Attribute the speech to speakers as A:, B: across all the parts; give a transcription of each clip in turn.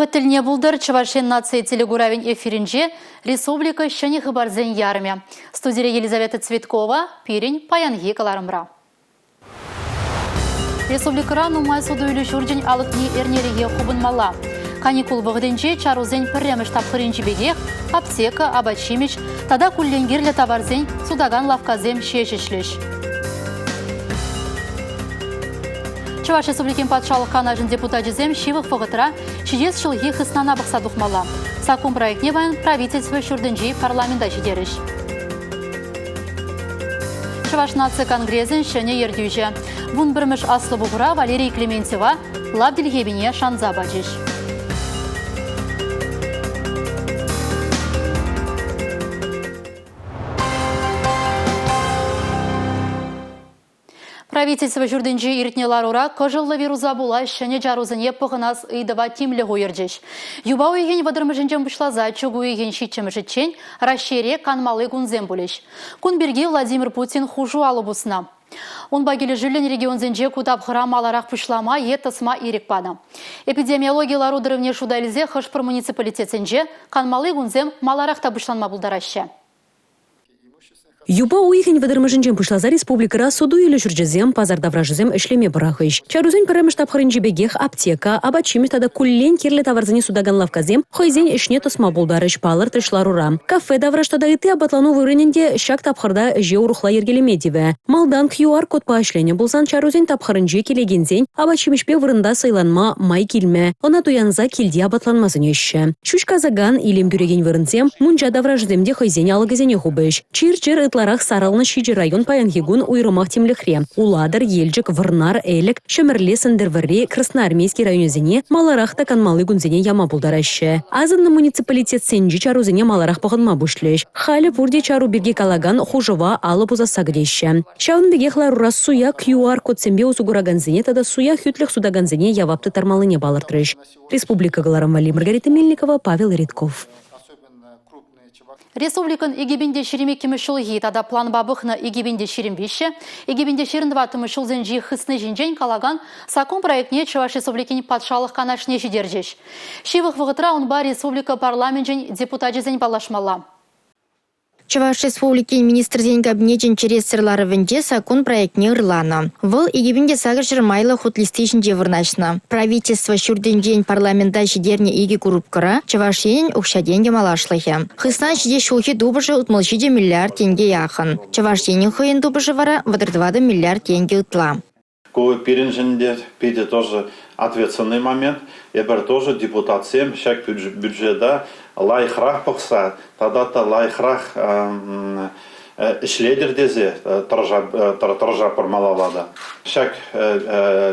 A: Вӑхӑт тӗлне пултӑр Чӑваш Ен наци телекуравӗн эфирӗнче республика ҫӗнӗ хыпарсен ярӑмӗ. Студире Елизавета Цветкова пирӗн паянхи кӑларӑмра. Республикӑра нумай суту-илӳ ҫурчӗн алӑкне эрнелӗхе хупӑнмалла. Каникул вӑхӑтӗнче чарусен пӗрремӗш тапхӑрӗнчи пекех аптека, апат-ҫимӗҫ тата куллен кирлӗ таварсен сутакан лавккасем ҫеҫ ӗҫлӗҫ. Чӑваш Республикин Патшалӑх Канашӗн депутачӗсем ҫывӑх вӑхӑтра ҫитес ҫулхи хыснана пӑхса тухмалла. Саккун проектне паян правительство ҫуртӗнчи парламента ҫитерӗҫ. Чӑваш наци конгресӗн ҫӗнӗ ертӳҫӗ. 11-мӗш аслӑ пухура Валерий Клементьева лав тилхепине шанса пачӗҫ. Правительство ҫуртӗнче иртнӗ ларура кӑшӑллӑ вируса пула ҫӗнӗ чарусене пӑхӑнас ыйтӑва тимлӗх уйӑрчӗҫ. Юпа уйӑхӗн вӑтӑрмӗшӗнчен пуҫласа чӳк уйӑхӗн ҫиччӗмӗшӗччен Раҫҫейре канмалли кунсем пулӗҫ. Кун пирки Владимир Путин хушу алӑ пуснӑ. Унпа килӗшӳллӗн регионсенче ку тапхӑра маларах пуҫлама е тӑсма ирӗк панӑ. Эпидемиологи лару-тӑрӑвне шута илсе хӑш-пӗр муниципалитетсенче канмалли кунсем маларах та пуҫланма пултараҫҫӗ.
B: Юпа уйӑхӗн вӑтӑрмӗшӗнчен пуҫласа республикӑра суту-илӳ ҫурчӗсем, пасар таврашӗсем ӗҫлеме пӑрахӗҫ. Чарусен пӗрремӗш тапхӑрӗнчи пекех аптека, апат-ҫимӗҫ тата куллен кирлӗ таварсене сутакан лавккасем хӑйсен ӗҫне тӑсма пултарӗҫ, палӑртрӗҫ ларура. Кафе тавраш тата ытти апатлану вырӑнӗн те ҫак тапхӑрта ӗҫе урӑхла йӗркелеме тивӗ. Малтан QR-кодпа ӗҫленӗ пулсан чарусен тапхӑрӗнче килекенсен апат-ҫимӗҫпе вырӑнта сӑйланма май килмӗ, ӑна туянса килте апатланма сӗнеҫҫӗ. Ҫӳҫ касакан, илем кӳрекен вырӑнсем, мунча таврашӗсем те хӑйсен алӑкӗсене хупӗҫ. Чир-чӗр ытларах сарӑлнӑ ҫичӗ район паянхи кун уйрӑмах тимлӗхре. Улатӑр, Елчӗк, Вӑрнар, Элӗк, Ҫӗмӗрле, Сӗнтӗрвӑрри, Красноармейски районӗсене маларах та канмалли кунсене яма пултараҫҫӗ. Асӑннӑ муниципалитетсенчи чарусене маларах пӑхӑнма пуҫлӗҫ. Халӗ пурте чару пирки калакан хушӑва алӑ пусасса кӗтеҫҫӗ. Ҫавӑн пекех ларура суя QR-кодсемпе усӑ куракансене тата суя хӳтлӗх сутакансене явап тыттармаллине палӑртрӗҫ. Республика кӑларӑм валли Маргарита Мельникова, Павел Редков.
A: Республикӑн 2022 ҫулхи тата планпа пӑхнӑ 2023, 2024 ҫулсенчи хысни ҫинчен калакан саккун проектне Чӑваш Республикин Патшалӑх Канашне ҫитерчӗҫ. Ҫывӑх вӑхӑтра унпа республика парламенчӗн депутачӗсен паллашмалла.
C: Чӑваш Республикин Министрсен Кабинечӗн черетсӗр ларӑвӗнче саккун проектне ырланӑ. Вӑл 2800 майлӑ хут листи ҫинче вырнаҫнӑ. Правительство ҫуртӗнчен парламента ҫитернӗ икӗ курупкӑра Чӑваш Енӗн укҫа-тенкӗ малашлӑхӗ. Хыснан ҫитес ҫулхи тупӑшӗ 67 миллиард тенке яхӑн. Чӑваш Енӗн хӑйӗн тупӑшӗ вара 34 миллиард тенкӗ ытла.
D: Ку пирӗншӗн те питӗ тоже ответственный момент. Эпир тоже депутатсем ҫак бюджета лайӑхрах пӑхса тата та лайӑхрах ӗҫлетӗр тесе тӑрӑшатпӑр малалла та. Ҫак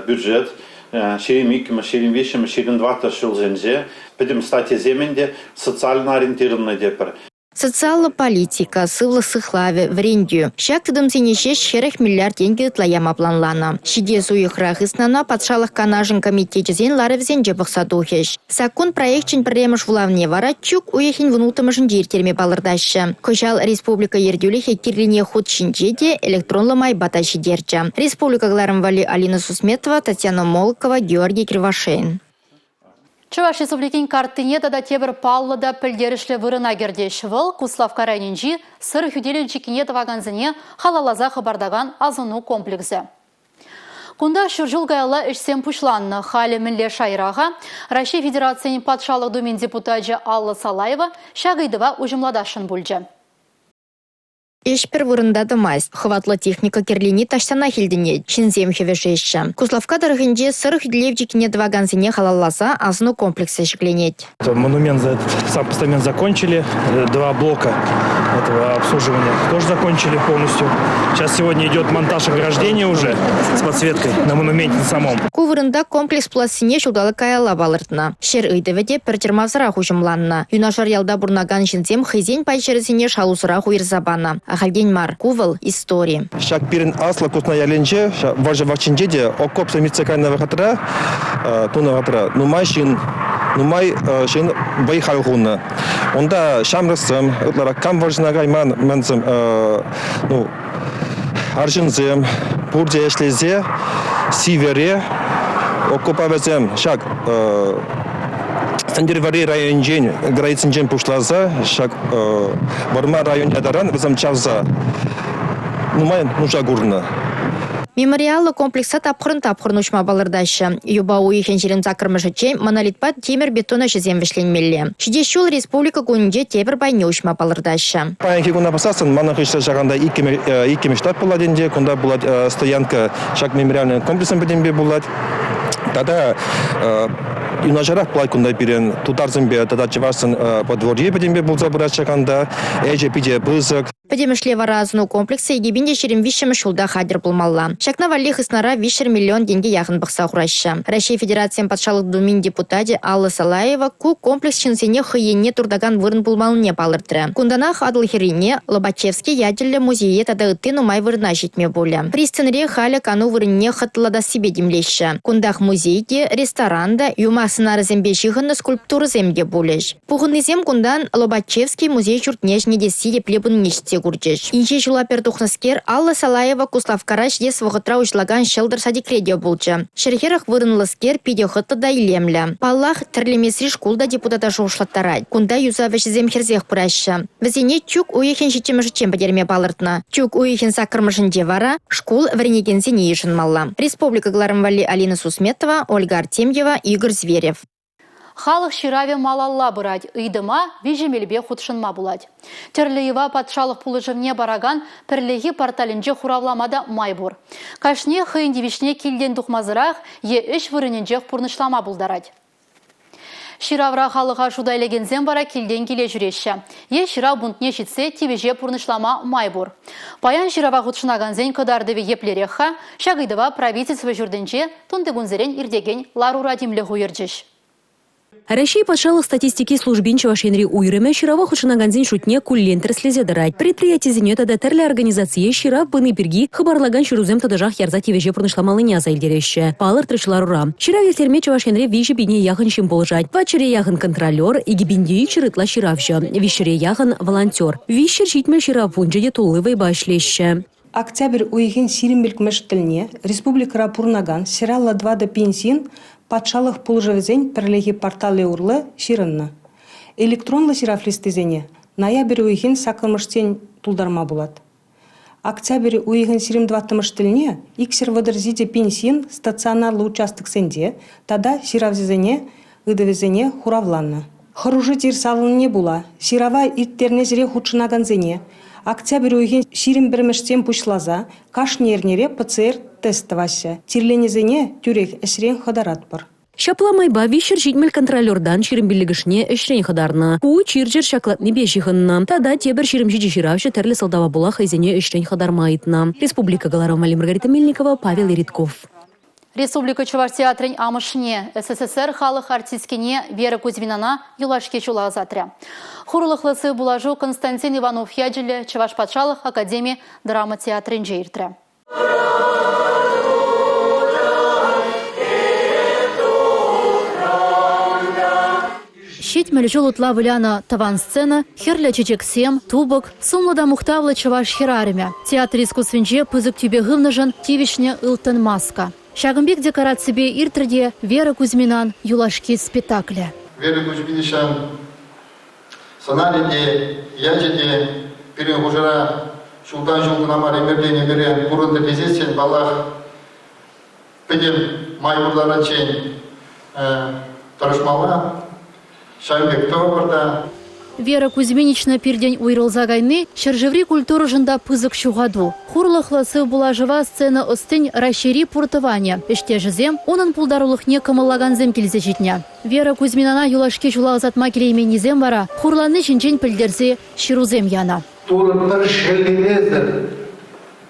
D: бюджет 22-мӗш, 23-мӗш, 24 ҫулсенче пӗтӗм статьясем ӗнтӗ социально ориентированный тетпӗр.
C: Социаллӑ политика, сывлӑх сыхлавӗ, вӗрентӳ. Ҫак тытӑмсене ҫеҫ 40 миллиард тенкӗ ытла яма планланӑ. Ҫитес уйӑхра хыснана Патшалӑх Канашӗн комитечӗсен ларӑвӗсенче пӑхса тухӗҫ. Саккун проекчӗн пӗрремӗш вулавне вара чӳк уйӑхӗн вунулттӑмӗшӗнче ирттерме палӑртаҫҫӗ. Кӑҫал республика ертӳлӗхӗ кирлине хут ҫинче те, электронлӑ майпа та ҫитерчӗ. Республика кӑларӑм валли Алина Сусметова, Татьяна Молокова, Георгий Кривошеин.
A: Чӑваш Республикин карттине тата тепӗр паллӑ та пӗлтерӗшлӗ вырӑна кӗртӗҫ. Вӑл Куславкка районӗнчи Сӑр хӳтӗлев чиккине тӑвакансене халалласа хӑпартакан асӑну комплексӗ. Кунта ҫур ҫул каялла ӗҫсем пуҫланнӑ. Халӗ мӗнле шайра-ха? Раҫҫей Федерацийӗн Патшалӑх Думин депутачӗ Алла Салаева ҫак ыйтӑва уҫӑмлатасшӑн пулчӗ.
C: Ӗҫ пӗр вырӑнта тӑмасть. Хӑватлӑ техника кӗрлени таҫтанах илтӗнет. Ҫынсем хӗвӗшеҫҫӗ. Куславкка тӑрӑхӗнче Сӑр хӳтӗлев чиккине тӑвакансене халалласа асӑну комплексӗ ҫӗкленет.
E: Монумент за сам постамент закончили, два блока этого обслуживания тоже закончили полностью. Сейчас сегодня идет монтаж ограждения уже с подсветкой на монументе самом.
C: Ку вырӑнта комплекс пулассине ҫулталӑк каялла палӑртнӑ. Ҫӗр ыйтӑвӗ те пӗр чӑрмавсӑрах уҫӑмланнӑ. Юнашар ялта пурӑнакан ҫынсем хӑйсен пай ҫӗрӗсене шалусӑрах уйӑрса панӑ. Ахальтен мар, ку вӑл истори.
F: Ҫак пирӗн Аслӑ Кусна ялӗнче вӑрҫӑ вӑхӑтӗнче те окопсем иртсе кайнӑ вӑхӑтра, тунӑ вӑхӑтра нумай ҫын нумай ҫын вӑй-хал хунӑ. Унта ҫамрӑксем ытларах кам вӑрҫӑна кайман мӗнсем, ну, арҫынсем пурте ӗҫлесе сивӗре окопа вӗсем ҫак. Сӗнтӗрвӑрри районӗнчен границинчен пуҫласа ҫак Вӑрмар районне таран вӗсем чавса нумай нуша курнӑ.
C: Мемориаллӑ комплекса тапхӑрӑн-тапхӑрӑн уҫма палӑртаҫҫӗ. Юпа уйӑхӗн 28-мӗшӗччен монолитпа тимӗр-бетон ӗҫӗсем вӗҫленмелле. Ҫитес ҫул республика кунӗнче тепӗр пайне уҫма палӑртаҫҫӗ.
F: Паянхи куна пӑхсассӑн манӑн хыҫра ҫакӑнта иккӗмӗш штаб пулать ӗнтӗ. Кунта пулать стоянка ҫак мемориальный комплексӑн пӗтӗмпе пулать. Тата юнашарах пулать кунта пирӗн тутарсемпе тата чӑвашсен подворье пӗтӗмпе пулса пырать ҫакӑнта. Ӗҫӗ питӗ пысӑк.
C: Пӗтӗмӗшле вара асӑну комплексӗ 2023 ҫулта хатӗр пулмалла. Ҫакна валли хыснара 300 миллион тенкӗ яхӑн пӑхса хураҫҫӗ. Раҫҫей Федерацийӗн Патшалӑх Думин депутачӗ Алла Салаева ку комплекс ҫынсене хӑй енне туртакан вырӑн пулмаллине палӑртрӗ. Кунтанах Атӑл хӗррине, Лобачевский ячӗллӗ музее тата ытти нумай вырӑна ҫитме пулӗ. Пристаньре халӗ кану вырӑнне хӑтлӑлатассипе тимлеҫҫӗ. Кунтах музей те, ресторан та, юмах сӑнарӗсемпе ҫыхӑннӑ скульптурӑсем те пулӗҫ. Пухӑннисем кунтан Лобачевский музей ҫуртне ҫӗнетесси епле пынине ҫитсе курчӗҫ. Инҫе ҫула пӗр тухнӑскер Алла Салаева Куславккара ҫитес вӑхӑтра уҫӑлакан «Ҫӑлтӑр» садикре те пулчӗ. 140 вырӑнлӑскер питӗ хӑтлӑ та илемлӗ. Паллах, Тӗрлемесри шкул та депутата шухӑшлаттарать. Кунта юсав ӗҫӗсем хӗрсех пыраҫҫӗ. Вӗсене чӳк уйӑхӗн ҫиччӗмӗшӗччен пӗтерме палӑртнӑ. Чӳк уйӑхӗн саккӑрмӗшӗнче вара шкул вӗренекенсене йышӑнмалла. Республика кӑларӑм валли Алина Сусметова, Ольга Артемьева, Игорь Зверев.
A: Халӑх ҫыравӗ малалла пырать, ыйтӑма виҫӗ мелпе хутшӑнма пулать. Тӗрлӗ йӑва патшалӑх пулӑшӑвне паракан пӗрлехи порталӗнче хуравлама та май пур. Кашни хӑйӗн тивӗҫне килтен тухмасӑрах е ӗҫ вырӑнӗнчех пурнӑҫлама пултарать. Ҫыравра халӑха шута илекенсем вара килтен киле ҫӳреҫҫӗ. Е ҫырав пунктне ҫитсе тивӗҫе пурнӑҫлама май пур. Паян ҫырава хутшӑнакансен кӑтартӑвӗ еплерех-ха? Ҫак ыйтӑва правительство ҫуртӗнче тунтикунсерен иртекен ларура тимлӗх уйӑрчӗҫ.
B: Раҫҫей патшалӑх статистики службин Чӑваш Енри уйрӑмӗ ҫырава хутшӑнакансен шутне куллен тӗрӗслесе тӑрать. Предприятисене тата тӗрлӗ организацие ҫырав пыни пирки хыпарлакан ҫырусем тӑтӑшах ярса тивӗҫе пурнӑҫламаллине аса илтереҫҫӗ, палӑртрӗҫ ларура. Ҫырав ирттерме Чӑваш Енре 3 пине яхӑн ҫын пулӑшать. Патшӗре яхӑн контролер, 2300 ытла ҫыравҫӑ, виҫҫӗре яхӑн волонтер. 370 ҫырав пункчӗ те тулли вӑйпа ӗҫлеҫҫӗ.
G: Октябрь уйӑхӗн 25 тӗлне республикӑра пурӑнакан 154 пин ҫын патшалӑх пулӑшӑвӗсен пӗрлехи порталӗ урлӑ ҫырӑннӑ. Электронлӑ ҫырав листисене ноябрь уйӑхӗн саккӑрмӗшчен тултарма пулать. Октябрь уйӑхӗн 24-мӗш тӗлне 237 пин ҫын стационарлӑ участоксенче тата ҫыравҫӑсене ыйтӑвӗсене хуравланӑ. Хӑрушӑ чир сарӑлнине пула ҫырава ирттернӗ ҫӗре хутшӑнакансене октябрь уйӑхӗн 21-мӗшсем пуҫласа кашни эрнере ПЦР-тест тӑваҫҫӗ. Чирленисене тӳрех ӗҫрен хӑтаратпӑр.
B: Ҫапла майпа 370 контролертан 25-шне ӗҫрен хӑтарнӑ. Ку чир-чӗр ҫаклатнипе ҫыхӑннӑ. Тата тепӗр 27 ҫыравҫӑ тӗрлӗ сӑлтава пула хӑйсене ӗҫрен хӑтарма ыйтнӑ. Республика кӑларӑм валли Маргарита Мельникова, Павел Иритков.
A: Республика Чӑваш театрӗн амӑшне, СССР халӑх артисткине Вера Кузьминана юлашки ҫула ӑсатрӗ. Хурлӑхлӑ сывпуллашу Константин Иванов ячӗллӗ Чӑваш патшалӑх академи драма театрӗнче иртрӗ. 70 ҫул ытла вылянӑ тӑван сцена, хӗрлӗ чечексем, тупӑк, сумлӑ та мухтавлӑ чӑваш хӗрарӑмӗ. Театр искусствинче пысӑк тӳпе хывнӑшӑн тивӗҫнӗ ылтӑн маска. Ҫакӑн пек декораципе иртрӗ те Вера Кузьминан юлашки спектаклӗ.
H: Вера Кузьминичан сӑнарӗ те, ячӗ те пирӗн хушӑра ҫултан-ҫул кӑна мар ӗмӗртен ӗмӗре пурӑнтӑр тесессӗн, паллах, пӗтӗм май пур тӑрӑшмалла. Ҫавӑн пек тӑвӑпӑр та.
A: Вера Кузьминична пиртен уйрӑлса кайни ҫӗршыври культурӑшӑн та пысӑк ҫухату. Хурлӑхлӑ сывпуллашӑва сцена ӑстин Раҫҫейри пур тӑванӗ, ӗҫтешӗсем, унӑн пултарулӑхне кӑмӑллакансем килсе ҫитнӗ. Вера Кузьминана юлашки ҫула ӑсатма килейменнисем вара хурланни ҫинчен пӗлтерсе ҫырусем янӑ.
I: Турӑ пӗр шеллемесӗр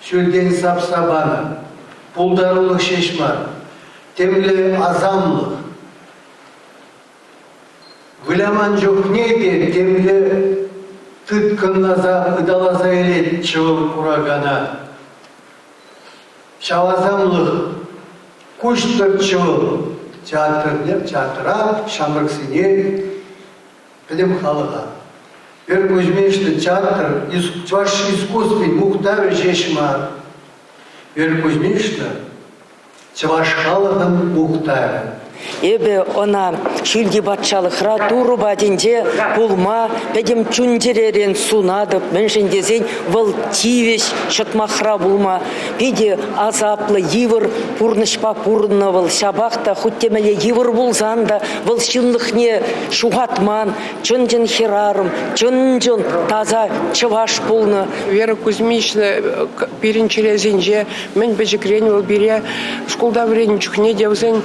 I: ҫӳлтен сапса панӑ пултарулӑх ҫеҫ мар, темле асамлӑх. Выляман чухне те темле тыткӑнласа ыталаса илетчӗ вӑл куракана. Ҫав асамлӑх куҫтӑрччӗ вӑл театрне, театра ҫамрӑксене пӗтӗм халӑха. Петр Кузьминична театр чӑваш искусствин мухтавӗ ҫеҫ мар. Петр Кузьминична чӑваш халӑхӑн мухтавӗ.
J: Эпӗ ӑна ҫӳлти патшалӑхра Турӑ патӗнче пулма пӗтӗм чун-чӗререн сунатӑп, мӗншӗн тесен вӑл тивӗҫ ҫӑтмахра пулма питӗ асаплӑ, йывӑр пурнӑҫпа пурӑннӑ вӑл. Ҫапах та хуть те мӗнле йывӑр пулсан та вӑл ҫынлӑхне ҫухатман, чӑн-чӑн хӗрарӑм, чӑн-чӑн таса чӑваш пулнӑ.
K: Вера Кузьминична пирӗн чӗресенче мӗн пӗчӗкрен вӑл пире шкулта вӗреннӗ чухне те вӗсен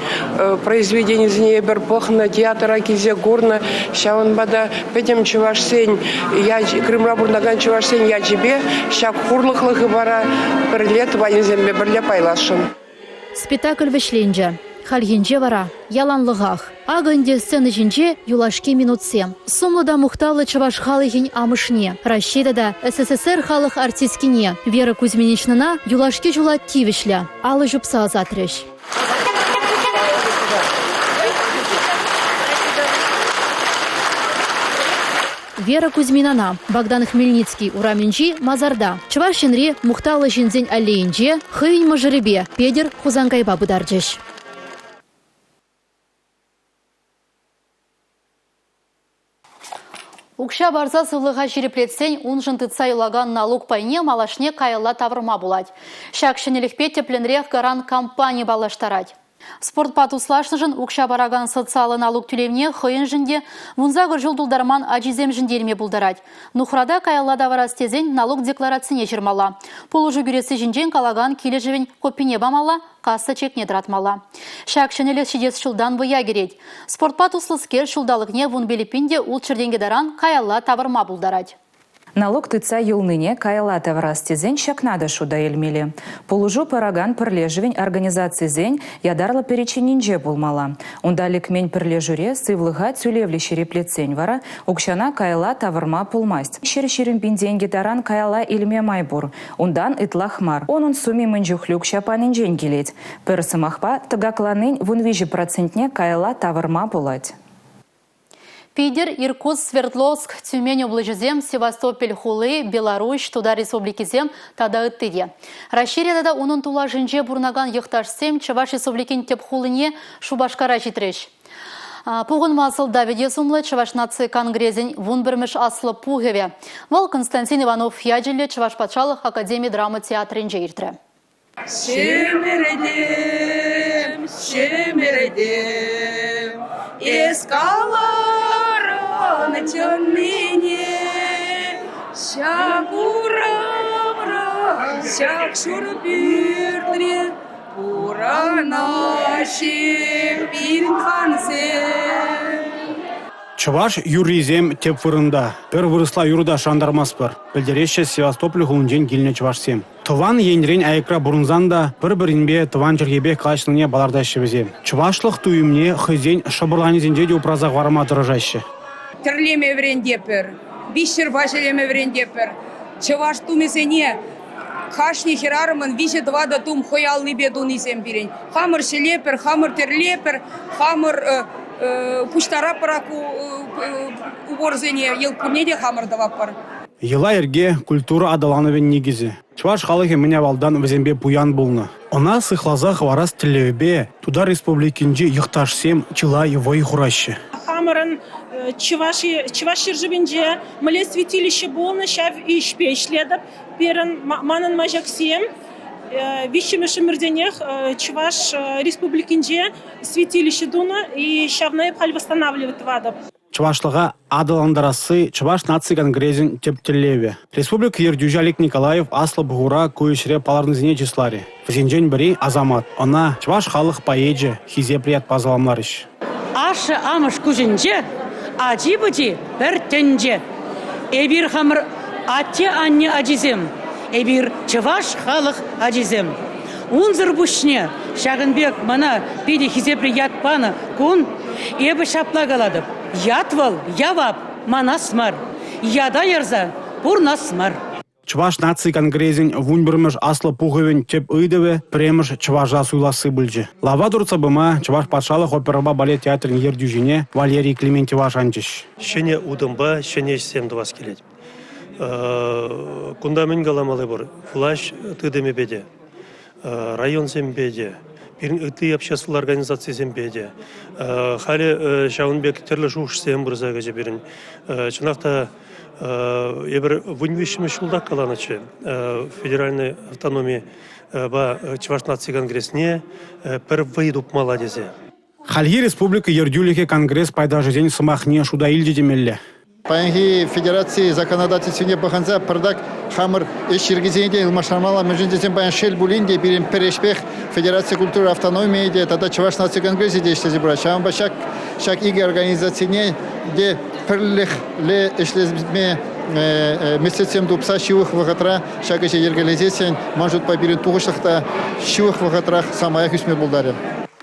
K: произведенийӗсене эпир пӑхнӑ, театра килсе курнӑ. Ҫавӑнпа та пӗтӗм чӑвашсен Крымра пурӑнакан чӑвашсен ячӗпе ҫак хурлӑхлӑ хыпара пӗрле тӑванӗсемпе пӗрле пайласшӑн.
A: Спектакль вӗҫленчӗ. Хальхинче вара яланлӑхах. Акӑ ӗнтӗ сцена ҫинче юлашки минутсем. Сумлӑ та мухтавлӑ чӑваш халӑхӗн амӑшне, Раҫҫей тата СССР халӑх артисткине Вера Кузьминичнӑна юлашки ҫула тивӗҫлӗ алӑ ҫупса ӑсатрӗҫ. Вера Кузьминана Богдан Хмельницкий урамӗнчи масарта Чӑваш Енри мухтавлӑ ҫынсен аллейинче хӑйӗн мӑшӑрӗпе Петӗр Хусанкайпа пытарчӗҫ. Укҫа парса сывлӑха ҫирӗплетсен уншӑн тытса юлакан налук пайне малашне каялла тавӑрма пулать. Ҫак ҫӗнӗлӗхпе тӗплӗнрех Гарант компани паллаштарать. Спортпа туслашнӑшӑн укҫа паракан социаллӑ налук тӳлевне хӑйӗншӗн те, 18 ҫул тултарман ачисемшӗн те илме пултарать. Нухрата каялла тавӑрас тесен налук декларацине ҫырмалла. Пулӑшу кӳресси ҫинчен калакан килӗшӗвӗн копине памалла, касса чекне тӑратмалла. Ҫак ҫӗнӗлӗх ҫитес ҫултан вӑя кӗрет. Спортпа туслӑскер ҫулталӑкне 15 пин те 600 тенкӗ таран каялла тавӑрма пултарать.
L: Налук тытса юлнине каялла тавӑрас тесен ҫакна та шута илмелле. Пулӑшу паракан пӗрлешӗвӗн организацисен ятарлӑ переченӗнче пулмалла. Унта лекмен пӗрлешӳре сывлӑха тӳлевлӗ ҫирӗплетсен вара укҫана каялла тавӑрма пулмасть. 120 пин тенкӗ таран каялла илме май пур. Унтан ытлах мар. Унӑн сумми мӗн чухлӗ укҫа панинчен килет. Пӗр сӑмахпа, тӑкакланин 13 процентне каялла тавӑрма пулать.
A: Питӗр, Иркутск, Свердловск, Тюмень облаҫӗсем, Севастополь хули, Беларуҫ, Тутар республикисем тата ытти те. Раҫҫейре тата унӑн тулашӗнче пурӑнакан йӑхташсем Чӑваш Республикин тӗп хулине Шупашкара ҫитрӗҫ. Пухӑнма сӑлтавӗ те сумлӑ Чӑваш наци конгресӗн 11-мӗш аслӑ пухӑвӗ. Вӑл Константин Иванов ячӗллӗ Чӑваш патшалӑх академи драма театрӗнче иртрӗ.
M: Ҫӗмӗртем, ҫӗмӗртем, эс каларӑн чӑннине. Ҫак урамра, ҫак шур пӳртре пурӑнаҫҫӗ пирӗн хансем.
N: Чӑваш юррисем тӗп вырӑнта. Пӗр вырӑсла юрӑ та шӑрантармастпӑр, пӗлтереҫҫӗ Севастополь хулинчен килнӗ чӑвашсем. Тӑван енрен аякра пурӑнсан та пӗр-пӗринпе тӑван чӗлхепех калаҫнине палӑртаҫҫӗ вӗсем. Чӑвашлӑх туйӑмне хӑйсен шӑпӑрланӗсенче те упраса хӑварма тӑрӑшаҫҫӗ.
M: Тӗрлеме вӗрентетпӗр, виҫҫӗрпа ҫӗлеме вӗрентетпӗр. Чӑваш тумӗсене кашни хӗрарӑмӑн виҫӗ-тӑватӑ тум хӑй аллипе тунисем пирӗн. Хамӑр ҫӗлетпӗр, хамӑр тӗрлетпӗр, хамӑр пуҫтаратпӑр уборсене, йӑлт пурне те хамӑр тӑватпӑр.
N: Йӑла-йӗрке, культура аталанӑвӗн никӗсӗ. Чӑваш халӑхӗ мӗн авалтан вӗсемпе пуян пулнӑ. Ӑна сыхласа хӑварас тӗллевпе Тутар Республикинчи йӑхташсем чылай вӑй хураҫҫӗ.
O: Хамӑрӑн Чӑваш, Чӑваш ҫӗршывӗнче мӗнле святилище пулнӑ, ҫав ӗҫпе ӗҫлетӗп. Пирӗн, манӑн маҫаксем виҫҫӗмӗш ӗмӗртенех Чӑваш Республикинче святилище тунӑ и ҫавна эп халь восстанавливать тӑватӑп.
N: Чӑвашлӑха аталантарасси Чӑваш наци конгресӗн тӗп тӗллевӗ. Республика ертӳҫи Олег Николаев аслӑ пухура ку ӗҫре палӑрнисене чысларӗ. Вӗсенчен пӗри – Асамат. Ӑна чӑваш халӑх поэчӗ хисеплӗ ятпа саламларӗҫ.
P: Ашшӗ-амӑш куҫӗнче ачи-пӑчи пӗр тӗнче. Эпир хамӑр атте-анне ачисем, эпир чӑваш халӑх ачисем. Унсӑр пуҫне ҫакӑн пек мана питӗ хисеплӗ ят панӑ кун эпӗ ҫапла калатӑп. Ят вӑл явап, манас мар. Ята ярса пурнас мар.
N: Чӑваш наци конгресӗн 11-мӗш аслӑ пухӑвӗн тӗп ыйтӑвӗ пӗрремӗш чӑваша суйласси пулчӗ. Лава туртса пыма Чӑваш патшалӑх оперӑпа балет театрӗн ертӳҫине Валерий Клементьева шанчӗҫ.
Q: Ҫӗнӗ утӑмпа ҫӗнӗ ӗҫсем тӑвас килет. Кунта мӗн каламалли пур? Влаҫ тытӑмӗпе те, районсемпе те. Пирӗн ытти обществӑлла организацисемпе те. Халӗ ҫавӑн пек тӗрлӗ шухӑшсем пырса кӗчӗ пирӗн. Чӑнах та эпир 13-мӗш ҫултах каланӑччӗ федеральнӑй автономипа Чӑваш наци конгресне пӗр вӑй тупмалла тесе.
N: Хальхи республика ертӳлӗхӗ конгресс пайташӗсен сӑмахне шута илчӗ темелле.
H: Паянхи федераци законодательствине пӑхӑнса пӗртак хамӑр ӗҫ йӗркисене те ылмаштармалла, мӗншӗн тесен паян шел пулин те пирӗн пӗр ӗҫпех Федераци культура автономийӗ те тата Чӑваш наци конгресӗ те ӗҫлесе пырать. Ҫавӑнпа ҫак ҫак икӗ организацине те пӗрлӗхле ӗҫлеме меслетсем тупса ҫывӑх вӑхӑтра ҫак ӗҫе йӗркелесессӗн ман шутпа пирӗн тухӑҫлӑх та ҫывӑх вӑхӑтрах самаях ӳсме пултарӗ.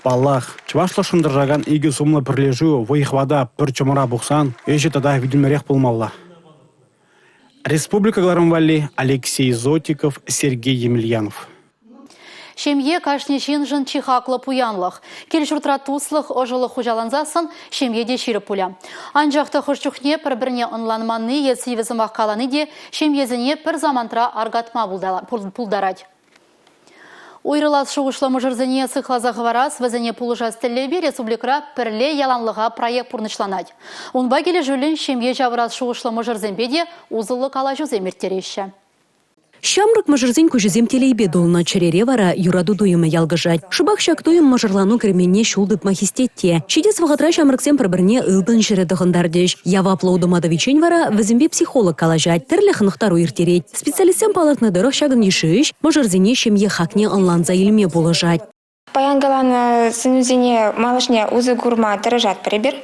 N: Паллах, чӑвашлӑхшӑн тӑрӑшакан икӗ сумлӑ пӗрлешӳ вӑй-хӑвата пӗр чӑмӑра пухсан ӗҫӗ тата витӗмлӗрех пулмалла. Республика кӑларӑм валли Алексей Зотиков, Сергей Емельянов.
A: Ҫемье кашни ҫыншӑн чи хаклӑ пуянлӑх. Кил-ҫуртра туслӑх, ӑшӑлӑх хуҫалансассӑн ҫемье те ҫирӗп пулӗ. Анчах та хӑш чухне пӗр-пӗрне ӑнланманни е сивӗ сӑмах калани те ҫемьесене пӗр самантра аркатма пултарать. Уйрӑлас шухӑшлӑ мӑшӑрсене сыхласа хӑварас, вӗсене пулӑшас тӗллевпе республикӑра Пӗрле яланлӑха проект пурнӑҫланать. Унпа килӗшӳллӗн ҫемье ҫавӑрас шухӑшлӑ мӑшӑрсемпе те усӑллӑ калаҫусем ирттереҫҫӗ.
B: Ҫамрӑк мӑшӑрсен куҫӗсем телейпе тулнӑ, чӗрере вара юрату туйӑмӗ ялкӑшать. Шӑпах ҫак туйӑм мӑшӑрлану керменне ҫул тытма хистет те. Ҫитес вӑхӑтра ҫамрӑксем пӗр-пӗрне ылтӑн ҫӗрӗ тӑхӑнтартӗҫ. Яваплӑ утӑма тӑвиччен вара вӗсемпе психолог калаҫать, тӗрлӗ хӑнӑхтару ирттерет. Специалистсем палӑртнӑ тӑрӑх, ҫакӑн йышши ӗҫ мӑшӑрсене ҫемье хакне ӑнланса илме пулӑшать.
R: Паян каланӑ сӗнӳсене малашне усӑ курма тӑрӑшатпӑр эпир.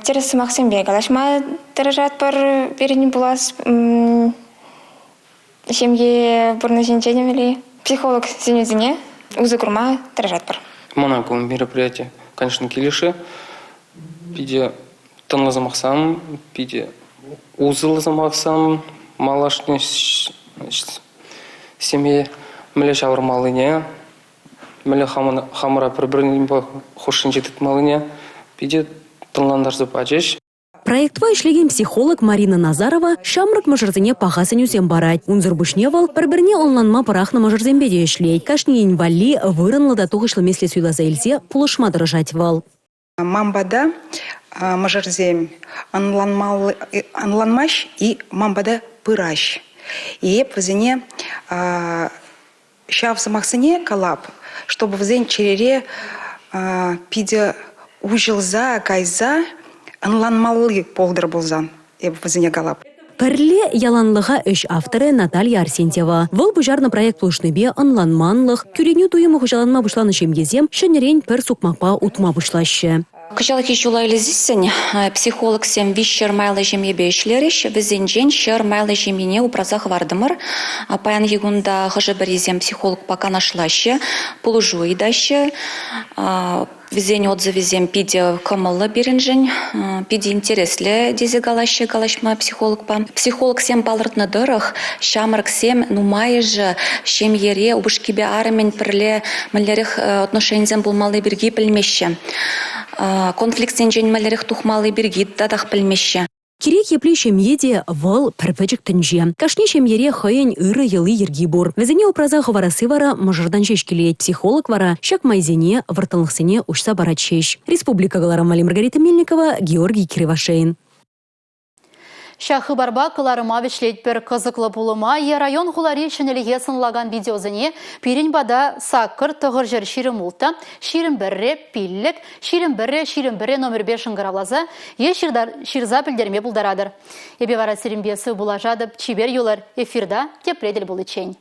R: Тӗрӗс сӑмахсемпе калаҫма тӑрӑшатпӑр пирӗн пулас ҫемье пурнӑҫӗнче темелле. Психолог сӗнӳсене усӑ курма тӑрӑшатпӑр.
S: Мана ку мероприяти, конечно, килӗшрӗ. Питӗ Тӑнлӑ сӑмахсам, питӗ усӑллӑ сӑмахсам малашне ҫемье мӗнле ҫавӑрмаллине, мӗнле хамӑра пӗр-пӗринпе хушшинче тытмаллине питӗ тӑнлантарса пачӗҫ.
B: Проектпа ӗҫлекен психолог Марина Назарова ҫамрӑк мӑшӑрсене паха сӗнӳсем парать. Унсӑр пуҫне вӑл пӗр-пӗрне ӑнланма пӑрахнӑ мӑшӑрсемпе те ӗҫлет. Кашнийӗн валли вырӑнлӑ та тухӑҫлӑ меслет суйласа илсе пулӑшма тӑрӑшать вӑл.
T: Ман пата мӑшӑрсем ӑнланмаҫ и ман пата пыраҫ. И эп вӗсене ҫав сӑмахсене калап, чтобы вӗсен чӗрере питӗ уҫӑлса кайса ӑнланмалли пултӑр пулсан. Эп вӗсене калап.
B: Пӗрле яланлӑха ӗҫ авторӗ Наталья Арсентьева. Вӑл пуҫарнӑ проект пулӑшнипе ӑнланманлӑх, кӳренӳ туйӑмӗ хуҫаланма пуҫланӑ ҫемьесем ҫӗнӗрен пӗр сукмакпа утма пуҫлаҫҫӗ.
U: Кӑҫалхи ҫула илсессӗн психологсем 300 майлӑ ҫемьепе ӗҫлерӗҫ. Вӗсенчен 100 майлӑ ҫемьене упраса хӑвартӑмӑр. Паянхи кунта хӑшӗ-пӗрисем психологпа канашлаҫҫӗ, пулӑшу ыйтаҫҫӗ. Вӗсен отзывӗсем питӗ кӑмӑллӑ пирӗншӗн, питӗ интереслӗ тесе калаҫҫӗ калаҫма психологпа. Психологсем палӑртнӑ тӑрӑх, ҫамрӑксем нумайӑшӗ ҫемьере упӑшкипе арӑмӗн пӗрле мӗнлерех отношенисем пулмалли пирки пӗлмеҫҫӗ. Конфликтсенчен мӗнлерех тухмалли пирки татах пӗлмеҫҫӗ.
B: Кирек епле ҫемье те вӑл пӗр пӗчӗк тӗнче. Кашни ҫемьере хӑйӗн ырӑ йӑли-йӗрки пур. Вӗсене упраса хӑварасси вара мӑшӑртан ҫеҫ килет. Психолог вара ҫак майсене, вӑрттӑнлӑхсене уҫса парать ҫеҫ. Республика кӑларӑм валли Маргарита Мельникова, Георгий Кривошеин.
A: Ҫак хыпарпа кӑларӑма вӗҫлетпӗр. Кӑсӑклӑ пулӑма е район-хулари ҫӗнӗлӗхе сӑнлакан видеосене пирӗн пата саккӑр тӑхӑрҫӗр 26 21 пиллӗк 21 21 номерпе шӑнкӑравласа е ҫырса пӗлтерме пултаратӑр. Эпӗ вара сирӗнпе сывпуллашатӑп. Чипер юлӑр. Эфирта тепре тӗл пуличчен.